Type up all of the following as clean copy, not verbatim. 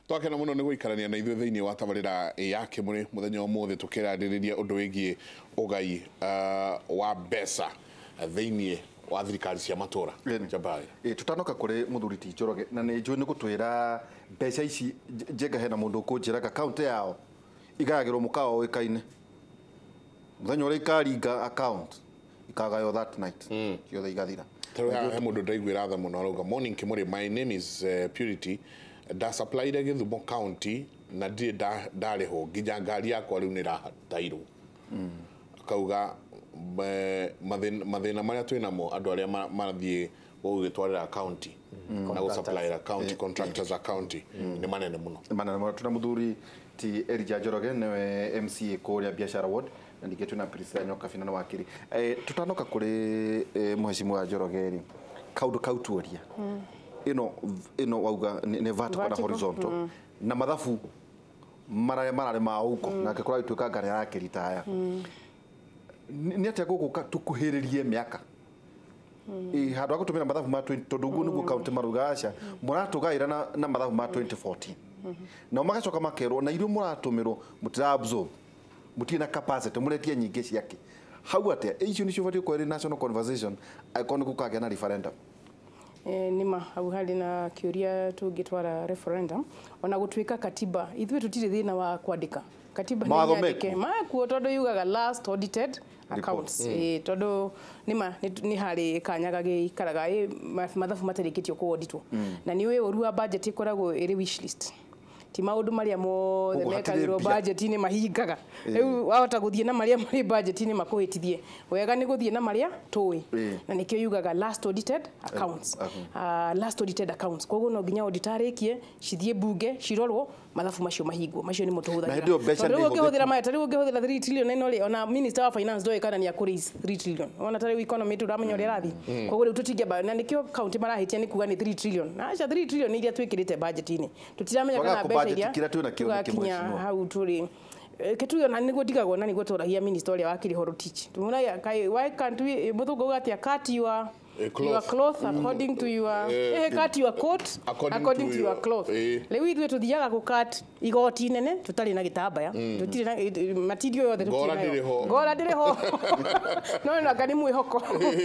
Twakena muno nĩ gũikarania na ithuĩ thĩinĩ wa tabarĩra ya Kĩmũrĩ mũthenya ũmũthĩ tũkĩrarĩrĩria ũndũ wĩgiĩ ũgai wa mbeca thĩinĩ wa thirikari cia matũra. Jabari. Tutanoka kũrĩ mũthuri ti Njoroge na nĩ njũĩ nĩ gũtwĩra mbeca ici Njenga hena mũndũ ũkũnjĩraga kaunti yao igayagĩrwo mũkawa ũĩkaine mũthenya ũrĩa ikaringa account ikagaywo that night ciothe igathira. Tarĩu he mũndũ ndaiguĩra tha mũno arauga, "Morning Kĩmũrĩ, my name is Purity, ndasupplyire Gĩthumo County na ndirĩ ndarĩhwo nginya ngari yakwa rĩu nĩ ĩratairwo." Akauga mathĩna marĩa twĩnamo andũ arĩa marathiĩ gũgĩtwarĩra county na gũsupplyĩra county, contractors a county, nĩ manene mũno. Manene mũno. Tuna mũthuri ti Elijah Njoroge, nĩwe MCA kũrĩa Biashara Ward, na ningĩ twĩna Priscilla Nyokabina, nĩ wakiri. Tutanoka kũrĩ mheshimiwa Njoroge rĩ, kaũndũ kau tuoria ĩno ĩno wauga nĩ vertical na Vertical, horizontal na mathabu marĩa mararĩ ma ũko nake kũragĩtuĩka ngari arakĩritaya nĩ atĩa gũgũka tũkuhĩrĩrie mĩaka handũ ha gũtũmĩra mathabu ma 20, tondũ ũguo nĩguo kaunti maruga aca mũratũgaĩra na mathabu ma 2014, nao magacoka makerwo na irio mũratũmĩrwo mũtira absorb, mũtirĩ na capacity, mũretie nyingĩ ciake hau atĩa. Icio nĩcio batiĩ gũkorwo ĩrĩ national conversation angĩkorwo nĩ gũkagĩa na referendum. Nĩma hau harĩ na kĩũria tũngĩtwara referendum, ona gũtuĩka katiba ithuĩ tũtirĩ thĩna wa kwandĩka katiba nĩ Mawatho nyandĩke mekuo. Makuo tondũ yugaga last audited accounts. Tondũ nĩma nĩ harĩ kanya gagĩikaraga mathabu matarĩkĩtio kũ-auditwo, na nĩ ũĩ ũru wa budget ĩkoragwo ĩrĩ wish list, ti maũndũ marĩa mothe Koguo hatirĩ mekagĩrwo mbia. budget-inĩ mahingaga. Rĩu wahota gũthiĩ na marĩa marĩ budget-inĩ makũhĩtithie, wega nĩ gũthiĩ na marĩa tũĩ, na nĩkĩo yugaga last audited accounts. Last audited accounts, koguo no nginya auditor arĩkie, cithiĩ bunge, cirorwo, mathabu macio mahingwo, macio nĩmo tũhũthagĩra. Na hĩndĩ ĩyo mbeca Tondũ rĩu nĩ ũngĩhũthĩra maya, ta rĩu ũngĩhũthĩra 3 trillion ĩno rĩ, ona minister wa finance ndoĩ kana nĩ akũ raise 3 trillion. Ona ta rĩu economy tũramenya ũrĩa ĩrathiĩ, koguo rĩu tũtingĩamba, na nĩkĩo county marahĩtia nĩ kuga nĩ 3 trillion. Na aca, 3 trillion nĩ iria twĩkĩrĩte budget-inĩ, tũtiramenya Twaga kana mbeca kũ-budget iria kĩrĩa twĩnakĩo nĩkĩ, tũgakinya mheshimiwa? Hau tũrĩ. Kĩtuge na nĩguo ndigagwo na nĩguo tũragia minister ũrĩa wakĩrĩ ho Rotich, tũmũragia kai, why can't we, mũthũngũ auga atĩa, cut your Cloth. Your cloth according to your cut your coat According according to to your cloth. Rĩu ithuĩ tũthiaga gũ cut igoti inene tũtarĩ na gĩtambaya, tũtirĩ na matirio yothe, tũtirĩ Ngora nayo. ndĩrĩ ho. Ngora ndĩrĩ ho, no nanga nĩ mwĩhoko,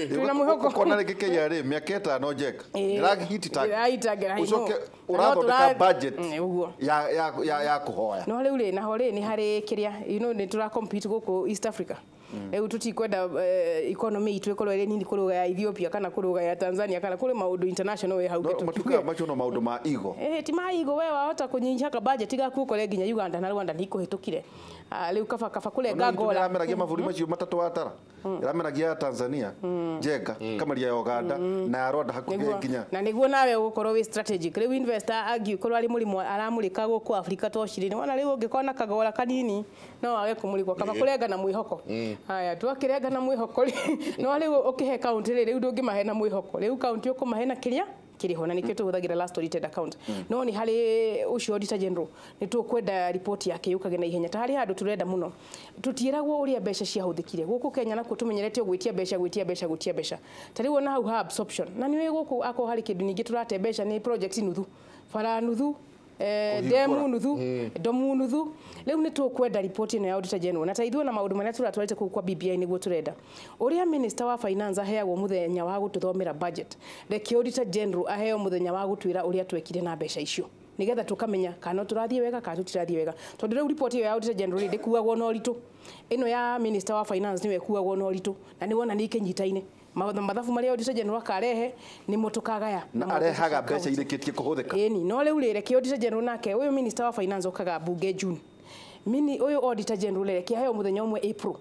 twĩna mwĩhoko. Ũkona rĩngĩ KRA mĩaka 5 Jack ndĩrahiti target. Ndĩrahit. Ũcoke No ũrathondeka budget ũguo. ya kũhoya. No rĩu rĩ, naho rĩ, nĩ harĩ kĩrĩa nĩ tũra compete gũkũ East Africa. Rĩu tũtikwenda economy itũ ĩkorwo ĩrĩ nini kũrũga ya Ethiopia kana kũrũga ya Tanzania kana kũrĩ maũndũ international wĩ hau. No, matukaga macio no maũndũ ma igo. Ti maigo, we wahota kũnyihia ka budget gaku ũkore nginya Uganda na Rwanda nĩ ikũhĩtũkire. Rĩu kaba kũrenga ngora. Ĩrameragia mabũrũri macio matatũ watara, ĩrameragia ya Tanzania, Njenga, kamaria ya Uganda na ya Rwanda hakuhĩ nginya. Na nĩguo nawe ũgũkorwo wĩ strategic. Rĩu investor angĩkorwo arĩ mũrimũ aramũrĩka gũkũ Afrika to cirĩ wona rĩu ũngĩkorwo na kagora kanini no wage kũmũrĩkwo, kaba kũrenga na mwĩhoko. Haya, twakĩrenga na mwĩhoko rĩ, no rĩu ũkĩhe county rĩ, rĩu ndũngĩmahe na mwĩhoko, rĩu county ũkũmahe na kĩrĩa kĩrĩ ho, na nĩkĩo tũhũthagĩra last audited account. No nĩ harĩ ũcio auditor general, nĩ tũkwenda report yake yũkage na ihenya. Ta harĩ handũ tũrenda mũno, tũtiĩragwo ũrĩa mbeca ciahũthĩkire gũkũ Kenya, nakuo tũmenyerete gwĩtia mbeca, gwĩtia mbeca, gwĩtia mbeca. Ta rĩu ona hau ha absorption, na nĩ gũkũ akorwo harĩ kĩndũ ningĩ tũrate mbeca nĩ project nuthu, bara nuthu, Kũhingũra. Demu nuthu, domu nuthu. Rĩu nĩ tũkwenda report ĩno ya auditor general, na ta ithuĩ na maũndũ marĩa tũratwarĩte kũu kwa BBI, nĩguo tũrenda ũrĩa minister wa finance aheagwo mũthenya wa gũtũthomera budget, reke auditor general aheo mũthenya wa gũtwĩra ũrĩa twekire na mbeca icio, nigetha tukamenya kana no tũrathiĩ wega kana tũtirathiĩ wega, tondũ rĩu report ĩyo ya auditor general rĩ, ndĩkuagwo na ũritũ. Ĩno ya minister wa finance nĩyo ĩkuagwo na ũritũ, na nĩ wona nĩ ikĩnyitaine. Mathabu marĩa auditor general akarehe nĩmo tũkagaya na namo arehaga mbeca mbeca cia irĩkĩtie kũhũthĩka. Ĩni, no rĩu rĩ, reke auditor general nake ũyũ minister wa finance okaga bunge June, mini ũyũ auditor general reke aheo mũthenya ũmwe April,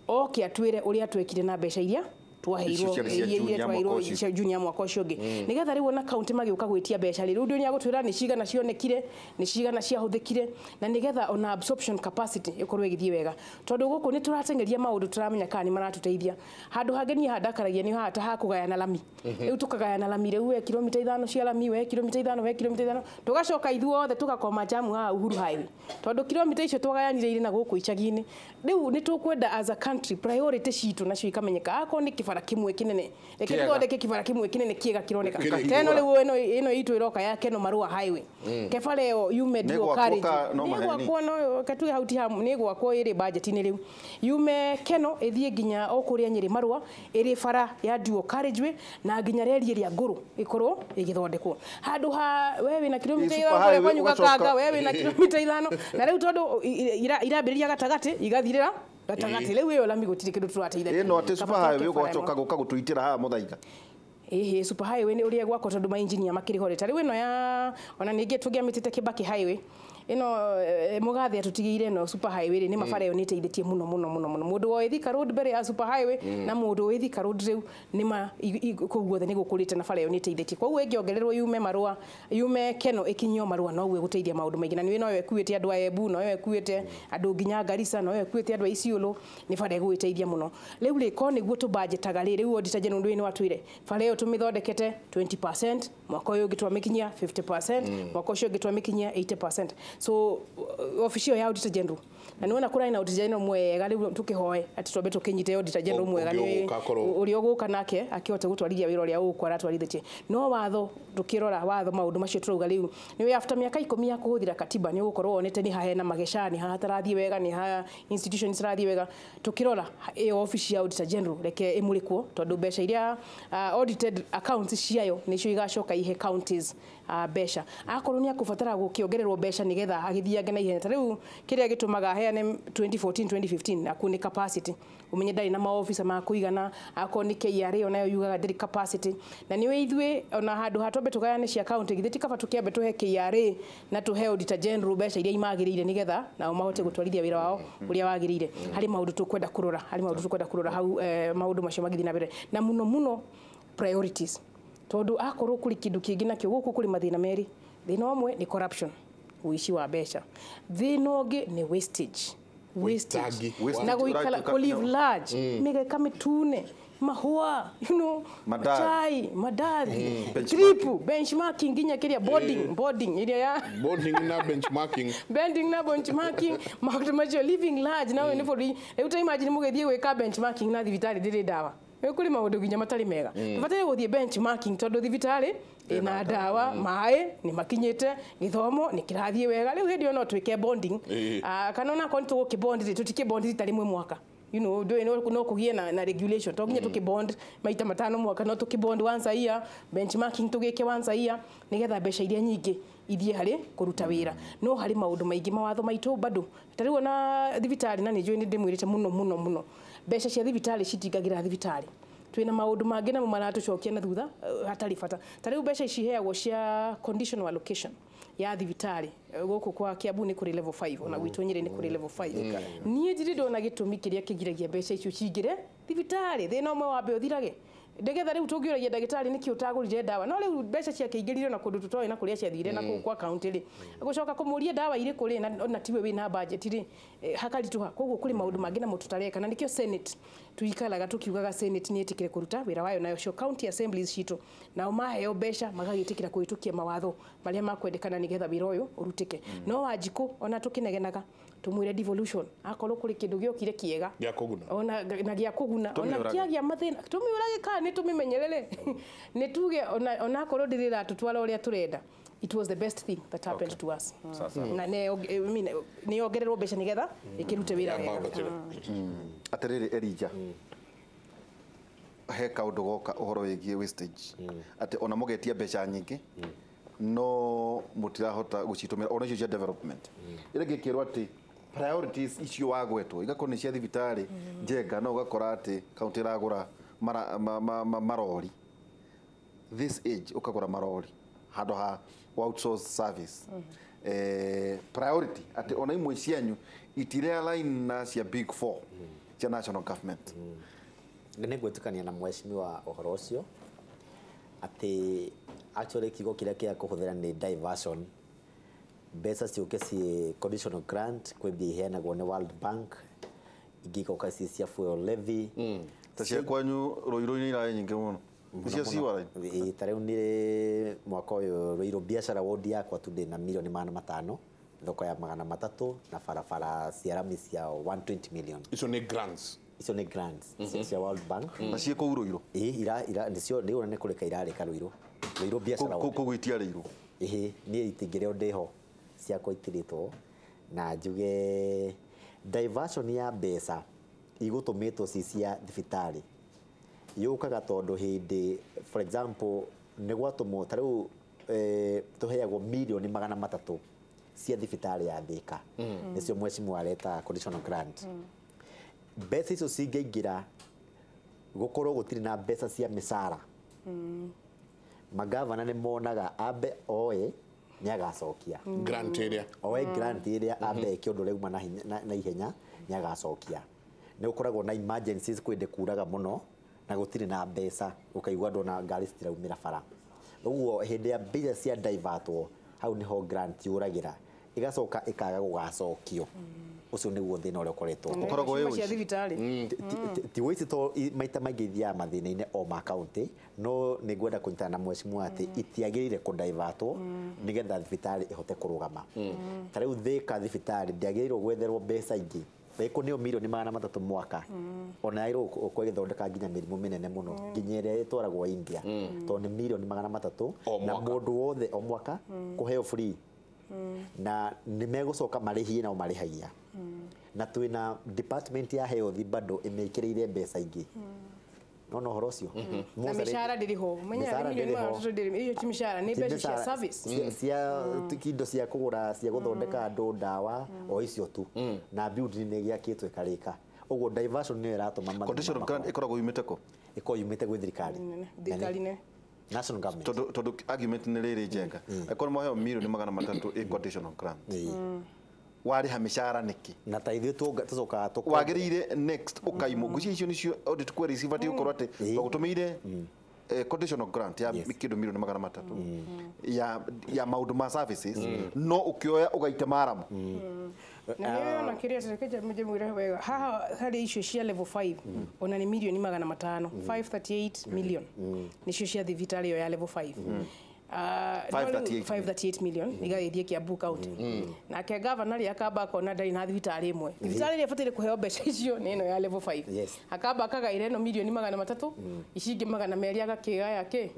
oke atwĩre ũrĩa twekire na mbeca iria twaheirwo. Icio ciarĩ cia Iria June ya mwaka twaheirwo ũcio. Cia June ya mwaka ũcio ũngĩ, nĩgetha rĩu ona kaunti magĩũka gwĩtia mbeca rĩ, rĩu nĩ agũtwĩra nĩ cigana cionekire, nĩ cigana ciahũthĩkire, na nĩgetha ona absorption capacity ĩkorwo ĩgĩthiĩ wega, tondũ gũkũ nĩ tũrateng'eria maũndũ tũramenya kana nĩ maratũteithia. Handũ hangĩ niĩ handakaragia nĩ haha ta hakũgayana lami. Rĩu tũkagayana lami, rĩu we kilomita 5 cia lami, we kilomita 5, we kilomita 5, tũgacoka ithuothe tũgakoma jamu haha Uhuru Highway, tondũ kilomita icio twagayanire irĩ na gũkũ icagi-inĩ. Rĩu nĩ tũkwenda as a country priority citũ nacio ikamenyeka, akorwo nĩ kĩbara. kĩbara kĩmwe kĩnene reke tũthondeke kĩbara kĩmwe kĩnene kĩega kĩroneka teno rĩu ĩno itũ ĩroka ya Keno Marua Highway kebara ĩyo yume dual carriage nĩgwakwo no katuge hau ti hamu nĩgwakwo ĩrĩ budget-inĩ rĩu yume Keno ĩthiĩ nginya o kũrĩa Nyĩrĩ Marua ĩrĩ bara ya dual carriageway na nginya reri ĩrĩa ngũrũ ĩkorwo ĩgĩthondekwo handũ ha we wĩna kilomita 5 kũrĩa kwanyu Gakanga we wĩna kilomita 5 na rĩu tondũ irambĩrĩria gatagatĩ igathirĩra gatagatĩ rĩu ĩyo lami gũtirĩ kĩndũ tũrateithania ĩno atĩ super highway ũgacoka gũka gũtũitĩra haha Muthaiga ĩhĩ super highway nĩ ũrĩa gwakwo tondũ ma engineer makĩrĩ ho ta rĩu ĩno ya ona ningĩ tũngĩamĩtĩte Kibaki Highway ĩno Mũgathe atũtigĩire ĩno super highway rĩ nĩ mabara ĩyo nĩ ĩteithĩtie mũno mũno mũno mũno mũndũ woĩ Thika Road mbere ya super highway na mũndũ ũĩ Thika Road rĩu nĩ ma kũu guothe nĩ gũkũrĩte na bara ĩyo nĩ ĩteithĩtie koguo ĩngĩongererwo yume Marua yume Keno ĩkinyio Marua noguo ĩgũteithia maũndũ maingĩ na nĩ noyo ĩkuĩte andũ a Embu noyo ĩkuĩte andũ nginya Garissa noyo ĩkuĩte andũ a Isiolo nĩ bara ĩgũgĩteithia mũno rĩu rĩ ko nĩguo tũbanjetaga rĩ rĩu Auditor General nĩ watwĩre bara ĩyo tũmĩthondekete 20% mwaka ũyũ ũngĩ twamĩkinyia 50% mwaka ũcio ũngĩ twamĩkinyia 80% so ofici ĩyo ya Auditor General na nĩwona kũrarĩ na Auditor General mwega rĩu tũkĩhoe atĩ twambe tũkĩnyite Auditor General mwega nĩ ũrĩa ũgũka nake akĩhote gũtwarithia wĩra ũrĩa ũgũkũ aratwarithĩtie no watho tũkĩrora watho maũndũ macio tũrauga rĩu nĩ after mĩaka 10 ya kũhũthĩra katiba nĩ ũgũkorwo wonete nĩ hahena mageca nĩ hatarathiĩ wega nĩ ha institutions itarathiĩ wega tũkĩrora ĩyo ofici ya Auditor General reke ĩmũrĩkwo tondũ mbeca iria audited accounts ciayo nĩcio igacoka ihe counties mbeca akorwo nĩ akũbatara gũkĩongererwo mbeca nĩgetha agĩthiange na ihenya ta rĩu kĩrĩa gĩtũmaga aheane 2014 2015 aku nĩ capacity umenye ndarĩ na maofisa ma kũigana akorwo nĩ KRA onayo yugaga ndĩrĩ capacity na nĩwe ithuĩ ona handũ ha twambe tũgayane cia county githĩ ti kaba tũkĩambe tũhe KRA na tũhe Auditor General mbeca iria imagĩrĩire nĩgetha nao mahote gũtwarithia wĩra wao ũrĩa wagĩrĩire harĩ maũndũ tũkwenda kũrora harĩ maũndũ tũkwenda kũrora hau maũndũ macio magĩthiĩ na mbere na mũno mũno priorities tondu akorwo kuri kindu kingi nakio guku kuri mathina meri thina umwe ni corruption uici wa mbeca thina ungi ni wastage na guikara ku live large migeka mitune mahua you know chai madathi trip benchmarking nginya kiria boarding iria ya boarding na benchmarking bending na benchmarking maũndũ macio living large nawe ni bũrũri rĩu ta imagine mũgĩthiĩ gwĩka benchmarking na thibitarĩ ndĩrĩ ndawa kuri maũndũ nginya matarĩ mega tũbataire gũthiĩ benchmarking tondũ thibitarĩ ĩna ndawa maĩ nĩ makinyĩte gĩthomo nĩ kĩrathiĩ wega rĩu hĩndĩ ĩyo no twĩke bonding kana ona akorwo nĩ tũgũkĩbond rĩ tũtikĩbond rita rĩmwe mwaka you know no kũgĩe na regulation to nginya tũkĩbond maita matano mwaka no tũkĩbond once a year benchmarking tũgĩke once a year nĩgetha mbeca iria nyingĩ ithiĩ harĩ kũruta wĩra no harĩ maũndũ maingĩ mawatho maitũ bado ta rĩu ona thibitarĩ na nĩ njũĩ nĩ ndĩmwĩrĩte mũno mũno mũno mbeca cia thibitarĩ citingagĩra thibitarĩ twĩna maũndũ mangĩ namo maratũcokia na thutha hatarĩ bata ta rĩu mbeca ici iheagwo cia conditional allocation ya thibitarĩ gũkũ kwa Kiambu nĩ kũrĩ level 5 ona gwitũ Nyĩrĩ nĩ kũrĩ level 5 niĩ ndirĩ ndona gĩtũmi kĩrĩa kĩgiragia mbeca icio cingĩre thibitarĩ thĩna ũmwe wambe ũthirage nĩgetha rĩu tũngĩũragia ndagĩtarĩ nĩkĩ ũtagũrire ndawa no rĩu mbeca ciakĩingĩrire na kũndũ tũtoĩ na kũrĩa ciathire na kũu kwa county rĩ gũcoka kũmũria ndawa irĩkũ rĩ na tiwe wĩna budget rĩ hakaritũha koguo kũrĩ maũndũ mangĩ namo tũtareka na nĩkĩo Senate tuikaraga tukiugaga Senate nĩ ĩtĩkĩre kũruta wĩra wayo nayo cio county assemblies citũ nao maheo mbeca magagĩtĩkĩra kũhĩtũkia mawatho marĩa makwendekana nĩgetha wĩra ũyũ ũrutĩke no Wanjikũ ona tũkĩnegenaga tũmwĩre devolution akorwo kũrĩ kĩndũ gĩokire kĩega ona na gĩa kũguna ona kĩagĩa mathĩna tũmĩũrage kana nĩ tũmĩmenyerere nĩ tuge ona akorwo ndĩrĩ ĩratũtwara ũrĩa tũrenda it was the best thing that happened to us na nĩ yongererwo mbeca nĩgetha ĩkĩrute wĩra wega atĩrĩrĩ Elijah he kaũndũ goka ũhoro wĩgiĩ wastage atĩ ona mũgetia mbeca nyingĩ no mũtirahota gũcitũmĩra ona icio cia development ĩrĩa ngĩkĩrwo atĩ priorities icio wagwetwo igakorwo nĩ cia thibitarĩ njenga no ũgakora atĩ kaunti ĩragũra marori this age ũkagũra marori handũ ha outsource service priority atĩ ona imwe cianyu itire align na cia big four cia national government nĩ ngwĩtĩkania na mheshimiwa ũhoro ũcio atĩ actually kiugo kĩrĩa kĩa kũhũthĩra nĩ diversion mbeca ciũke ciĩ conditional grant kwĩ mbia iheanagwo nĩ World Bank ingĩ igoka ciĩ cia fuel levy ta cia kwanyu Rũirũ-inĩ irarĩ nyingĩ mũno icio ciwa ta rĩu nĩ mwaka ũyũ Rũirũ biacara ward yakwa tu ndĩna milioni 500 thoko ya 300 na barabara cia rami cia 120 million icio nĩ grants Icio nĩ grants cia World Bank. Na ciĩ kũu Ruiru? Ĩĩ, ira nĩcio ndĩrona nĩ kũrĩka irarĩka Ruiru. Ruiru biacara. Kũu itiarĩirwo? Ĩhĩ, niĩ itingĩrĩo ndĩho ciakwa itirĩtwo. Na njuge diversion ya mbeca igũtũmĩtwo ci cia thibitarĩ yũkaga tondũ hĩndĩ, for example, nĩ gwatũmwo ta rĩu tũheagwo mirioni 300 cia thibitarĩ ya Thika, nĩcio mheshimiwa areta conditional grant. Mbeca icio cingĩingĩra gũkorwo gũtirĩ na mbeca cia mĩcara, magavana nĩ monaga ambe oe nĩ agacokia grant ĩrĩa oe grant ĩrĩa ambe eke ũndũ ũrĩa uma na ihenya nĩ agacokia. Nĩ gũkoragwo na emergencies kwĩ kuraga mũno na gũtirĩ na mbeca, ũkaigua andũ na ngari citiraumĩra bara. Ũguo hĩndĩ ya mbeca cia divertwo hau nĩho grant yũragĩra ĩgacoka ĩkaga gũgacokio. Ũcio nĩguo thĩna ũrĩa ũkoretwo. Ũkoragwo wĩ cia ũici? thibitarĩ. Ti ũici to maita maingĩ ithiaga mathĩna-inĩ o ma kaunti, no nĩ ngwenda kũnyitana na mheshimiwa atĩ itiagĩrĩire kũdivertwo nĩgetha thibitarĩ ĩhote kũrũgama. Ta rĩu Thika thibitarĩ ndĩagĩrĩirwo gwetherwo mbeca ingĩ, ĩkũneo mirioni 300 mwaka, ona yagĩrĩirwo gũkorwo ĩgĩthondeka nginya mĩrimũ mĩnene mũno, nginya ĩrĩa ĩtwaragwo India, tondũ nĩ mirioni 300 O na mwaka. mũndũ wothe o mwaka kũheo free, na nĩ megũcoka marĩhie nao marĩhagia. Na twĩna department ya health bado ĩmĩkĩrĩire mbeca ingĩ. Nona ũhoro ũcio? Na mĩcara ndĩrĩ ho. Menya Mĩcara milioni ndĩrĩ ho. 300 ndĩrĩ, icio ti mĩcara, nĩ Ti mbeca cia mĩcara, service. Cia indo cia kũgũra cia gũthondeka andũ ndawa o icio tu, na building nĩ ĩgĩakĩtwo ĩkarĩka. Ũguo diversion nĩyo ĩratũma mathĩna Conditional grant makorwo. ĩkoragwo yumĩte kũ? Ĩkoragwo yumĩte gwĩ thirikari. Thirikari nene. National government. Tondũ argument nĩ rĩrĩ njenga, angĩkorwo mwaheo mirioni 300 ĩ conditional grant, warĩha mĩcara nĩkĩ? Na ta ithuĩ tũcokaga Wagĩrĩire next ũkaimwo. Ngwĩciria icio nĩcio audit queries ibatiĩ gũkorwo atĩ bagũtũmĩire conditional grant ya kĩndũ mirioni 300 ya maũndũ ma services, no ũkĩoya ũgaita maramu. Na nĩ ona kĩrĩa reke njamwĩre wega haha harĩ icio cia level 5, ona nĩ mirioni 500, 538 million nĩcio cia thibitarĩ ĩyo ya level 5. 538 538 million igagĩthiĩ Kiambu County. Nake gavana rĩ akamba akona ndarĩ na thibitarĩ ĩmwe, thibitarĩ ĩrĩa ĩbataire kũheo mbeca icio nĩ ĩno ya level 5. Akamba akagaĩra ĩno mirioni 300, ici ingĩ 200 agakĩgaya kĩ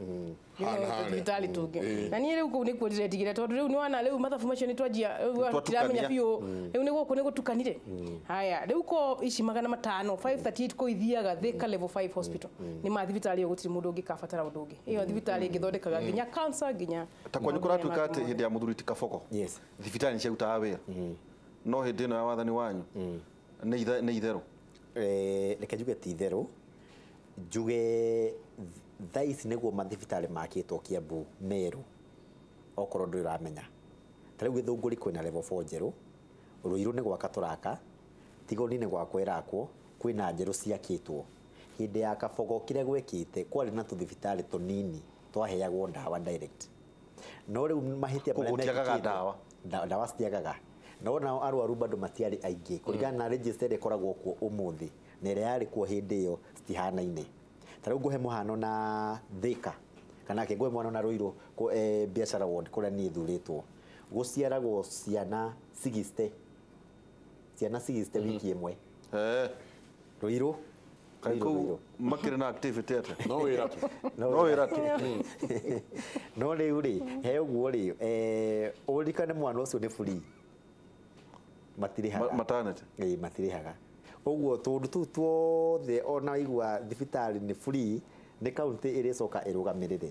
Hana harĩa. thibitarĩ tũngĩ. Na niĩ rĩu kũu nĩkuo ndĩretigĩra, tondũ rĩu nĩwana rĩu mathabu macio nĩ twanjia rĩu Twatukania. tũtiramenya biũ rĩu nĩ gũkũ nĩ gũtukanire. Haya rĩu ko ici 500 538 ko ithiaga Thika level 5 hospital, nĩ ma thibitarĩ ĩyo gũtirĩ mũndũ ũngĩ kabatara ũndũ ũngĩ. Ĩyo thibitarĩ ĩngĩthondekaga nginya cancer nginya Ta kwanyu maũndũ kũratuĩka marĩa atĩ mangĩ. hĩndĩ ya mũthuri ti Kabogo thibitarĩ nĩ ciarutaga wĩra, no hĩndĩ ĩno ya wathani wanyu nĩ itherũ. Reke njuge ti itherũ, njuge thaa ici nĩguo mathibitarĩ makĩtwo Kiambu merũ, okorwo ndũrĩ ũramenya. Ta rĩu Gĩthũngũri kwĩna level 4 njerũ, Ruiru nĩ gwaka tũraka, Tigoni nĩ gwakwo ĩrakwo, kwĩna njerũ ciakĩtwo. Hĩndĩ ya Kabogo kĩrĩa gwekĩte kwarĩ na tũthibitarĩ tũnini twaheagwo ndawa direct, no rĩu mahĩtia Koguo marĩa gũtiagaga mekĩkĩte- ndawa? Ndawa citiagaga, no nao arwaru bado matiarĩ aingĩ kũringana na register ĩrĩa ĩkoragwo kuo ũmũthĩ na ĩrĩa yarĩ kuo hĩndĩ ĩyo citihanaine. Ta rĩu ngũhe mũhano na Thika, kana ke ngũhe mũhano na Ruiru biacara ward kũrĩa niĩ thurĩtwo, gũciaragwo ciana 60, ciana 60 wiki ĩmwe. Ruiru. Kaĩ Ruiru, kũu Ruiru. makĩrĩ na activity atĩa? No wĩra tu. No wĩra tu. No rĩu rĩ he ũguo rĩ, ũririkane mwana ũcio nĩ free, matirĩhaga. Maternity. Ĩĩ, matirĩhaga. Ũguo tũndũ tũu tuothe ona igua thibitarĩ nĩ free, nĩ kaunti ĩrĩcoka ĩrũgamĩrĩre.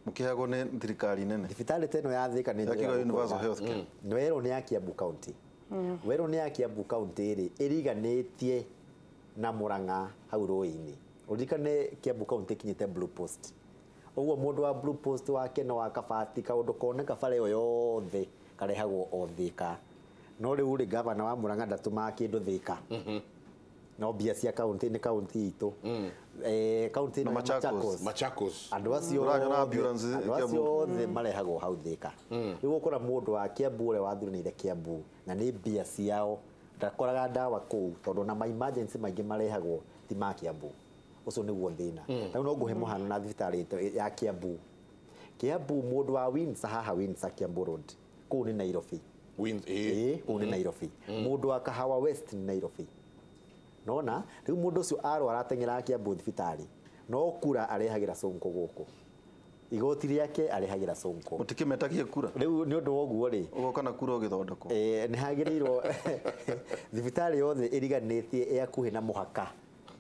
Mũkĩheagwo nĩ thirikari nene. Thibitarĩ ta ĩno ya Thika nĩ Yakiuga njega universal gũkwĩra. health care. Nĩ werwo nĩ ya Kiambu County, werwo nĩ ya Kiambu County rĩ ĩriganĩtie na Murang'a hau rũĩ-inĩ. Ũririkane Kiambu County ĩkinyĩte Blue Post, ũguo mũndũ wa Blue Post wa Keno wa Kabati kaũndũ koneka bara ĩyo yothe karehagwo o Thika. No rĩu rĩ gavana wa Murang'a ndatũmaga kĩndũ Thika, no mbia cia kaunti nĩ kaunti itũ, kaunti Na ĩno ya Machakos. Machakos. Machakos. Andũ acio Ũranyona othe ambulance andũ Kiambu. acio othe marehagwo hau Thika. Rĩu ũkora mũndũ wa Kiambu ũrĩa wathuranĩire Kiambu na nĩ mbia ciao ndakoraga ndawa kũu, tondũ na ma emergency maingĩ marehagwo ti ma Kiambu. Ũcio nĩguo thĩna. Rĩu no ngũhe mũhano na thibitarĩ ya Kiambu. Kiambu mũndũ wa Windsor haha Windsor Kiambu Road kũu nĩ Nairobi. Wins, Ĩĩ, kũu nĩ Nairobi. Mũndũ wa Kahawa West nĩ Nairobi. Nona rĩu mũndũ ũcio arwara ateng'eraga Kiambu thibitarĩ no kura arehagĩra Sonko gũkũ igoti rĩake arehagĩra Sonko Mũtikĩmetagie kura rĩu nĩ ũndũ wa ũguo rĩ ũgoka na kura ũgĩthondekwo. Nĩ hagĩrĩirwo thibitarĩ yothe ĩriganĩtie ĩ hakuhĩ na mũhaka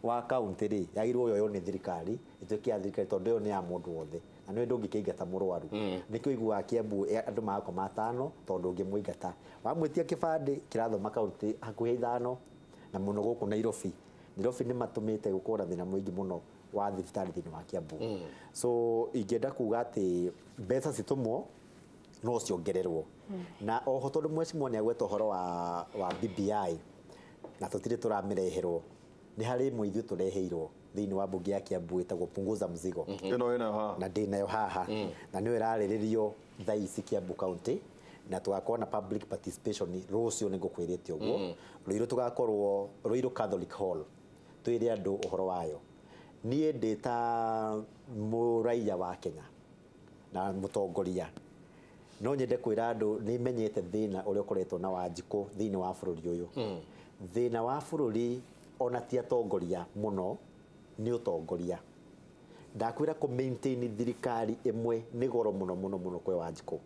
wa kaunti rĩ yagĩrĩirwo yoywo nĩ thirikari ĩtuĩke ya thirikari tondũ ĩyo nĩ ya mũndũ wothe na nĩwe ndũngĩkĩingata mũrwaru nĩkĩo ũiguaga Kiambu andũ magakoma atano tondũ ũngĩmũingata wamwĩtia kĩbandĩ kĩrathoma kaunti hakuhĩ ithano na mũno gũkũ Nairobi. Nairobi nĩ matũmĩte gũkorwo na thĩna mũingĩ mũno wa thibitarĩ thĩinĩ wa Kiambu. So ingĩenda kuga atĩ mbeca citũmwo no ciongererwo na oho tondũ mheshimiwa nĩ agweta ũhoro wa BBI na tũtirĩ tũramĩreherwo nĩ harĩ ĩmwe ithuĩ tũreheirwo thĩinĩ wa mbunge ya Kiambu ĩtagwo punguza mzigo Ĩno ĩnayo haha na ndĩ nayo haha na nĩyo ĩrarĩrĩrio thaa ici Kiambu County na tũgakorwo na public participation rũciũ nĩ ngũkwĩrĩte ũguo Ruiru tũgakorwo Ruiru Catholic Hall twĩre andũ ũhoro wayo. Niĩ ndĩ ta mũraiya wa Kenya na mũtongoria no nyende kwĩra andũ nĩ menyete thĩna ũrĩa ũkoretwo na Wanjikũ thĩinĩ wa bũrũri ũyũ. Thĩna wa bũrũri ona ti atongoria mũno nĩ ũtongoria. Ndakwĩra kũ maintain thirikari ĩmwe nĩ goro mũno mũno mũno kwĩ Wanjikũ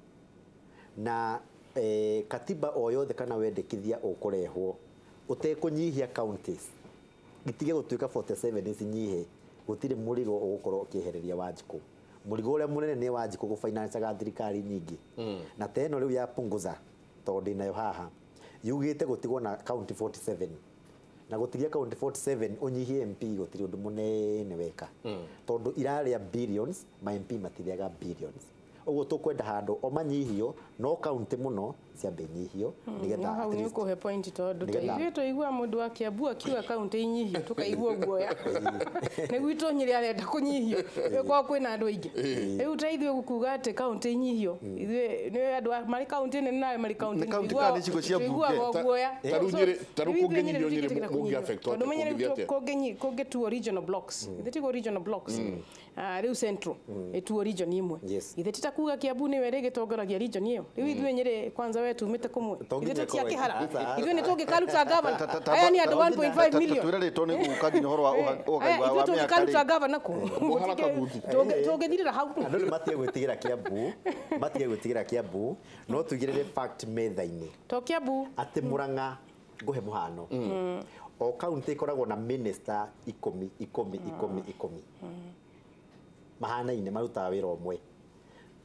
na katiba o yothe kana wendekithia ũkũrehwo ũtekũnyihia counties itige gũtuĩka 47 cinyihe gũtirĩ mũrigo ũgũkorwo ũkĩehereria Wanjikũ. Mũrigo ũrĩa mũnene nĩ Wanjikũ gũfinancaga thirikari nyingĩ na ta ĩno rĩu ya punguza tondũ ndĩnayo haha yugĩte gũtigwo na county 47 na gũtigia county 47 ũnyihie MP gũtirĩ ũndũ mũnene weka tondũ irarĩa billions ma MP matirĩaga billions. Ũguo tũkwenda handũ o manyihio no county mũno ciambe inyihio nĩgetha hau at nĩ least ũkũhe point tondũ ta nĩgetha- ithuĩ twaigua mũndũ wa Kiambu akiuga kaunti inyihio tũkaigua guoya nĩ gwitũ Nyĩrĩ arenda kũnyihio gũkorwo kwĩna andũ aingĩ rĩu ta ithuĩ gũkuga atĩ kaunti inyihio ithuĩ nĩ andũ marĩ kaunti nene nawe marĩ kaunti Nĩ kaunti kana nĩ icigo cia mbunge? tũiguaga guoya Ta rĩu Nyĩrĩ- ta rĩu kũngĩnyihio Nyĩrĩ mũngĩ affect tondũ menye atĩa? rĩu Kũngĩthiĩ atĩa? kũngĩtuo regional blocks ithe tiguo regional blocks rĩu central ĩtuo region imwe Yes. ithe ti ta kuga Kiambu nĩwe rĩgĩtongoragia region ĩyo rĩu ithuĩ Nyĩrĩ kwanza we tumĩte kũmwe To ithuĩ nginya tũtiakĩhara ĩkorwo- ithuĩ nĩ tũngĩkaruta gavana aya nĩ andũ 1.5 million Twĩra rĩtwa nĩ gũka nginya ũhoro wa ũgai Aya, wa ithuĩ wa tũngĩkaruta mĩaka rĩ. gavana kũ Mũhara kabuthi. Tũngĩthirĩra hau andũ nĩ matige gwĩtigĩra Kiambu matige gwĩtigĩra Kiambu no tũigĩrĩre fact metha-inĩ to Kiambu atĩ Murang'a ngũhe mũhano o kaunti ĩkoragwo na minister ikũmi ikũmi ikũmi ikũmi mahanaine marutaga wĩra ũmwe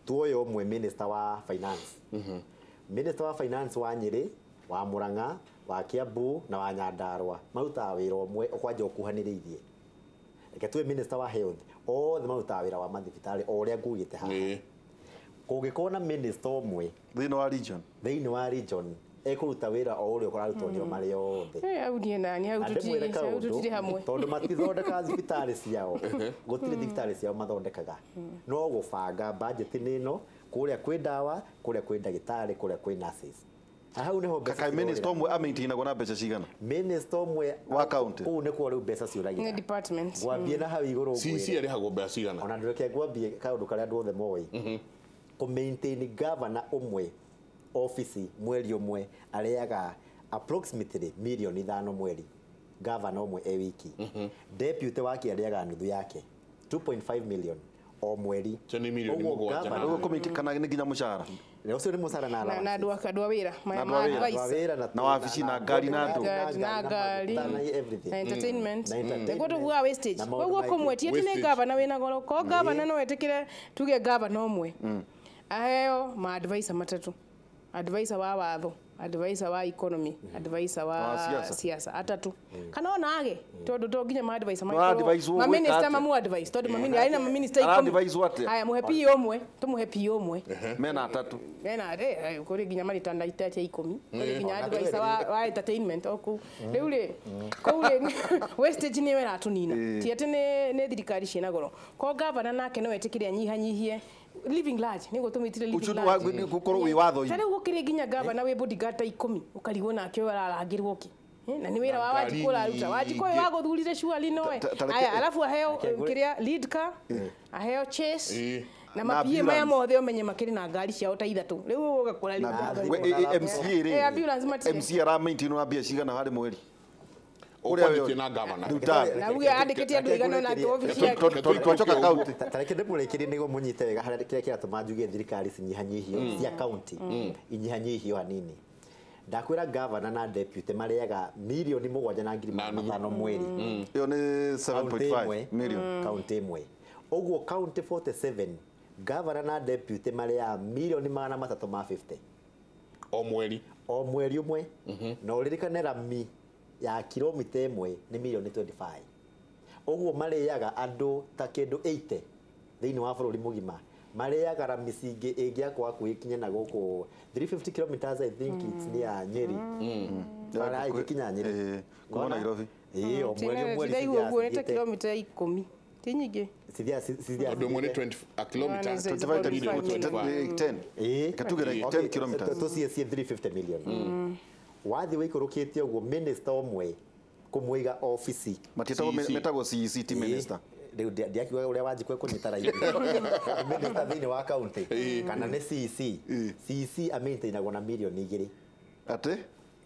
tuoye ũmwe minister wa finance minister wa finance wa Nyĩrĩ wa Murang'a wa Kiambu na wa Nyandarua marutaga wĩra ũmwe kwanja ũkuhanĩrĩirie reke tuwe minister wa health othe marutaga wĩra wa mathibitarĩ o ũrĩa ngugĩte haha Ĩĩ. kũngĩkorwo na minister ũmwe Thĩinĩ wa region thĩinĩ wa region ekũruta wĩra o ũrĩa ũrarutwo nĩo marĩ othe Eh, hau niĩ nani hau Na ndĩmwĩre hau tũtirĩ hamwe tondũ matithondekaga thibitarĩ ciao gũtirĩ thibitarĩ ciao mathondekaga no gũbanga budget nĩ ĩno kũrĩa kwĩ ndawa kũrĩa kwĩ ndagĩtarĩ kũrĩa kwĩ nurses Na hau nĩho mbeca kaĩ minister cirorĩra. ũmwe amaintainagwo na mbeca cigana minister ũmwe Wa county. kũu nĩkuo rĩu mbeca ciũragĩra nĩ department ngwambie na hau igũrũ CC ngwĩre arĩhagwo mbeca cigana ona ndũreke ngwambie kaũndũ karĩa andũ othe moĩ kũ maintain governor ũmwe ofici mweri ũmwe arĩaga approximately mirioni 5 mweri governor ũmwe e wiki deputy wake arĩaga nuthu yake 2.5 million o mweri Cio nĩ mirioni Ũguo mũgwanja na- governor- Ũguo committee kana nĩ nginya mũcara Na ũcio nĩ mũcara na na allowances. andũ a wĩra Na andũ a wĩra. Andũ a wĩra Na wabici, na ngari, na andũ. na ngari maguta, na everything. na entertainment Na entertainment. nĩguo tũguaga wastage Na maũndũ koguo maingĩ. kũmwe ti atĩ nĩ Wastage. gavana wĩna goro ko gavana no etĩkĩre tuge gavana ũmwe aheo ma advisor matatũ advisor wa watho advisor wa economy advisor wa Wa siasa. siasa atatu kana ona age tondu to nginya ma advisor No advise ma ũgwĩka minister atĩa? mamu advice tondu ma arĩ na ma minister Ara ikũmi advise atĩa? aya muhe PO ũmwe tumuhe PO ũmwe mena atatu mena kuri nginya maritanda itatia ikumi kuri nginya Ona advisor twĩrĩ. wa entertainment o kuu riu ri kuu ri wastage niyo iratunina ti ati ni thirikari ciina goro ko gavana nake no etikire anyihanyihie living large niguo tumitire living ucio large gukorwo wi watho ta riu gukiri nginya gavana wi bodyguard ta ikumi ukarigwo nake uyu ararangirwo ki na ni wira wa Na Wanjikũ ũraruta ngari Wanjikũ ũyũ waguthurire surely nowe Ta- aya alafu aheo Reke ngũre- kiria lead car aheo chase Ĩĩ. na Na mapie maya ambulance. mothe umenye makiri na ngari ciao ta ithatu riu ugakora Na riu we- MCA Eh, ambulance rĩ matirĩ. MCA ara maintain na mbia cigana harĩ mweri Ũkwanĩtie na gavana. Na uge andĩkĩte andũ igana na atĩ obici yake. Twacoka county. Tareke ndĩmũrĩkĩrie nĩguo mũnyite wega harĩa kĩrĩa kĩratũma njuge thirikari cinyihanyihio cia county inyihanyihio hanini. Ndakwĩra gavana na deputy marĩaga 7,500,000 mweri. Ĩyo nĩ 7.5 million. County ĩmwe. Ũguo county 47 gavana na deputy marĩaga 350,000,000 o mweri. O mweri ũmwe. Na ũririkane rami ya kilomita ĩmwe nĩ milioni 25. Ũguo marĩaga andũ ta kĩndũ 80 thĩinĩ wa bũrũri mũgima. Marĩaga rami cingĩ ĩngĩakwo hakuhĩ kinya na gũkũ 350 kilometers, I think it's near Nyeri. Bara ĩngĩkinya Nyeri. Kuma Nairobi. Ĩĩ, o mweri o mweri Tindaigua ũguo nĩ ta kilomita 10. Ti nyingĩ. Ũndũ ũmwe nĩ 20 a kilometer. 25 times 10. Ĩĩ. Katugere 10 kilometers. Tũciĩcie 350 million. Wathiĩ wĩikũrũkĩte ũguo minister ũmwe kũmũiga obici. Matiĩtagwo metagwo CEC ti minister. Rĩu ndiakiuga ũrĩa Wanjikũ ekũnyita raithi. Minister thĩinĩ wa county kana nĩ CEC. CEC amaintainagwo na milioni 2. Atĩ?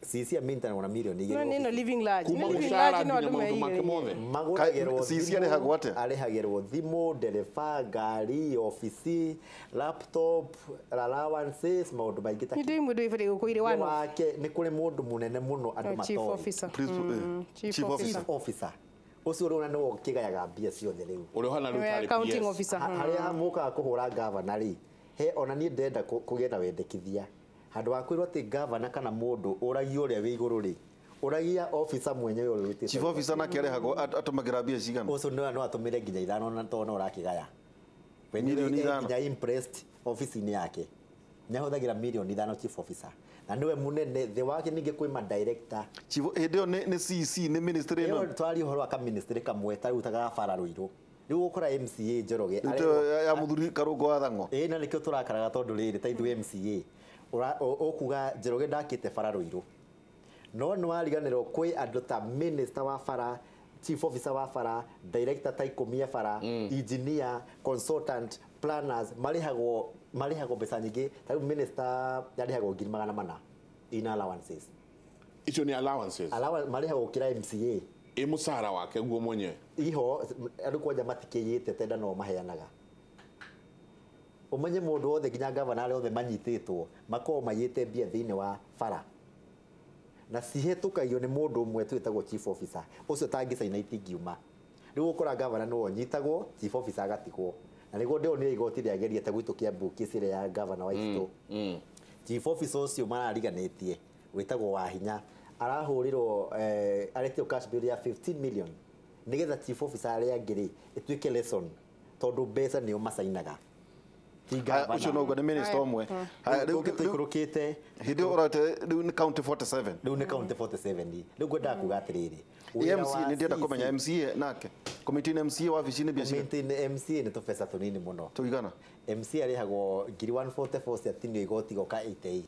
CEC amaintainagwo na milioni 2. No nĩ no living large. Kuma Living mũcara large no nginya andũ maũndũ make meigĩrĩire. mothe. Magũragĩrwo CEC thimũ, arĩhagwo atĩa? Arĩhagĩrwo thimũ, ndereba, ngari, obici, laptop, allowances, maũndũ maingĩ ta Nĩ ndĩ mũndũ ibere gũkũ irĩ one off. wake nĩ kũrĩ mũndũ mũnene mũno andũ Chief matoĩ. officer. Chief officer. Chief officer. Ũcio rĩu na nĩwe ũkĩgayaga mbia ciothe rĩu. Ũrĩa ũhana rĩu Nĩwe tarĩ accounting PS. officer. Harĩa mũkaga kũhũra gavana rĩ, he ona niĩ ndĩrenda kũgĩa na wendekithia. Handũ ha kwĩrwo atĩ gavana kana mũndũ ũragia ũrĩa wĩ igũrũ rĩ, ũragia officer mwenyewe ũrĩa wĩtĩte. Chief officer nake arĩhagwo atũmagĩra mbia cigana? Ũcio nĩwe no atũmĩre nginya 5 na tondũ no ũrakĩgaya. We nĩwe Milioni 5. nginya impressed obici-inĩ yake. Nĩahũthagĩra milioni 5 chief officer. Na nĩwe mũnene thĩ wake ningĩ kwĩ ma director. Chief hĩndĩ ĩyo nĩ CEC nĩ ministry ĩno. Ĩyo twaria ũhoro wa kaministry kamwe ta rĩu ta ga bara Rũirũ. Rĩu ũgũkora MCA Njoroge Rĩu ta ya mũthuri Karũngũ wa Thang'wa. Ĩĩ na nĩkĩo tũrakaraga tondũ rĩrĩ ta ithuĩ MCA ũkuga Njoroge ndakĩte bara Rũirũ. No nĩ wariganĩrwo kwĩ andũ ta minister wa bara, chief officer wa bara, director ta 10 a bara, engineer, consultant, planners marĩhagwo mbeca nyingĩ. Ta rĩu minister arĩhagwo 400,000 in allowances. Icio nĩ allowances. Allowance marĩhagwo gũkĩra MCA. Ĩ mũcara wake guo mwenyewe. Iho andũ kwanja matikĩyĩte tenda no maheanaga. Ũmenye mũndũ wothe nginya gavana arĩa othe manyitĩtwo makoragwo maiyĩte mbia thĩinĩ wa bara. Na cihetũkagio nĩ mũndũ ũmwe twĩtagwo chief officer. Ũcio tangĩcaina itingiuma. Rĩu ũkora gavana nĩwe ũnyitagwo, chief officer agatigwo. Na nĩguo ndĩronire igoti rĩageria ta gwitũ Kiambu kesi ĩrĩa ya gavana wa Itũ. Chief officer ũcio marariganĩtie wĩtagwo Wahinya arahũrirwo aretio cash bill ya 15 million nĩgetha chief officer arĩa angĩ rĩ ĩtuĩke lesson tondũ mbeca nĩo macainaga. Ti Haya, gavana. ũcio noguo nĩ minister ũmwe. Haya, Rĩu tũikũrũkĩte hĩndĩ ĩyo ũrate rĩu nĩ county 47. rĩu nĩ county 47. Rĩu ngwendaga kuga atĩrĩrĩ, wĩra MC wa nĩ ndĩrenda CEC kũmenya MCA nake. Committee nĩ MCA wabici-inĩ mbia cigana? Committee nĩ MCA nĩ tũbeca tũnini mũno. Tũigana? MCA arĩhagwo 144,000 ciatinio igoti goka 88.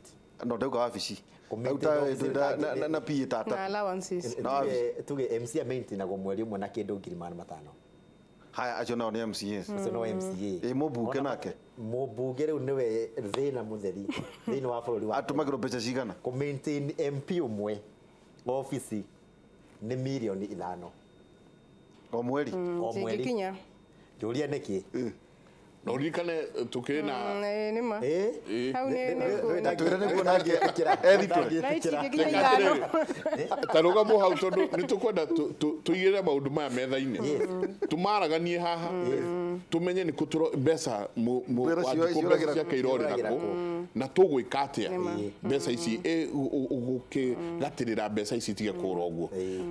No ndauga wabici. Committee Rĩu ta- office na PA tata. Na allowances. Tuge MCA maintainagwo mweri ũmwe na kĩndũ 500,000. Haya, acio nao nĩ MCAs. Ũcio no MCA. Ĩ mũmbunge nake? Mũmbunge rĩu nĩwe thĩna mũtheri thĩinĩ wa bũrũri wa Atũmagĩrwo mbeca cigana? Kũ maintain MP ũmwe obici nĩ milioni 5. O mweri? O mweri. Cingĩkinya. Njũria nĩkĩ? Na ũririkane tukĩrĩ na Nĩ ma. Ĩ? Hau nĩ Twĩre nĩguo nangĩ ethitũre. Na itingĩkinya 5. Ta rũgamo hau tondũ nĩ tũkwenda tũigĩrĩre maũndũ maya metha-inĩ. Tũmaraganie haha. Tũmenye nĩ kũ mbeca Mbera Wanjikũ mbeca ciake irorĩra ciũragĩra kũ na tũgwĩka atĩa mbeca ici ũgũkĩgatĩrĩra mbeca ici itige kũra ũguo.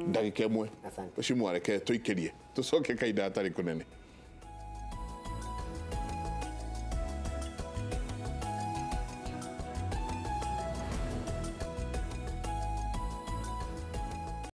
Ndagĩka ĩmwe. Asante. Ũcio mwareke tũikĩrie tũcoke kahinda hatarĩ kũnene.